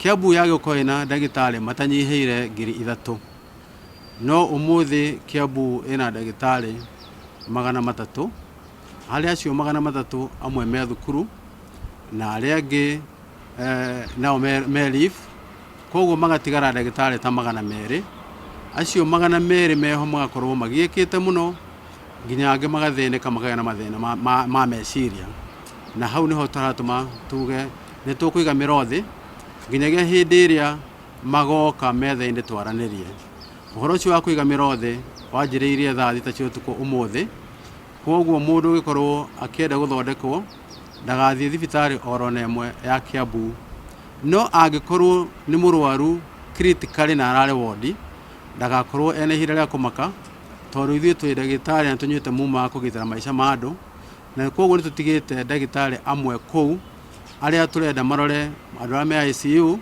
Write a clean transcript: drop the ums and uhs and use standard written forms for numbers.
Kiambu yagĩũkorwo ĩna ndagĩtarĩ matanyihĩire 3000, no ũmũthĩ Kiambu ĩna ndagĩtarĩ 300. Harĩ acio 300 amwe me thukuru na arĩa angĩ nao me leave, koguo magatigara ndagĩtarĩ ta 200. Acio 200 meho magakorwo magiĩkĩte mũno nginya angĩ magathĩnĩka makagĩa na mathĩna ma meciria. Na hau nĩho tũratũma tuge nĩ tũkũiga mĩro thĩ nginyagia hĩndĩ ĩrĩa magoka metha-inĩ twaranĩrie. Ũhoro ũcio wa kũiga mĩro thĩ wanjĩrĩirie thaa 6 cia ũtukũ ũmũthĩ, kwoguo mũndũ ũngĩkorwo akĩenda gũthondekwo ndagathiĩ thibitarĩ oro na ĩmwe ya Kiambu. No angĩkorwo nĩ mũrwaru critically na ararĩ wondi, ndagakorwo ena ihinda rĩa kũmaka, tondũ ithuĩ twĩ ndagĩtarĩ na tũnyuĩte muma wa kũgitĩra maica ma andũ, na kwoguo nĩ tũtigĩte ndagĩtarĩ amwe kũu arĩa tũrenda marore andũ arĩa me ICU.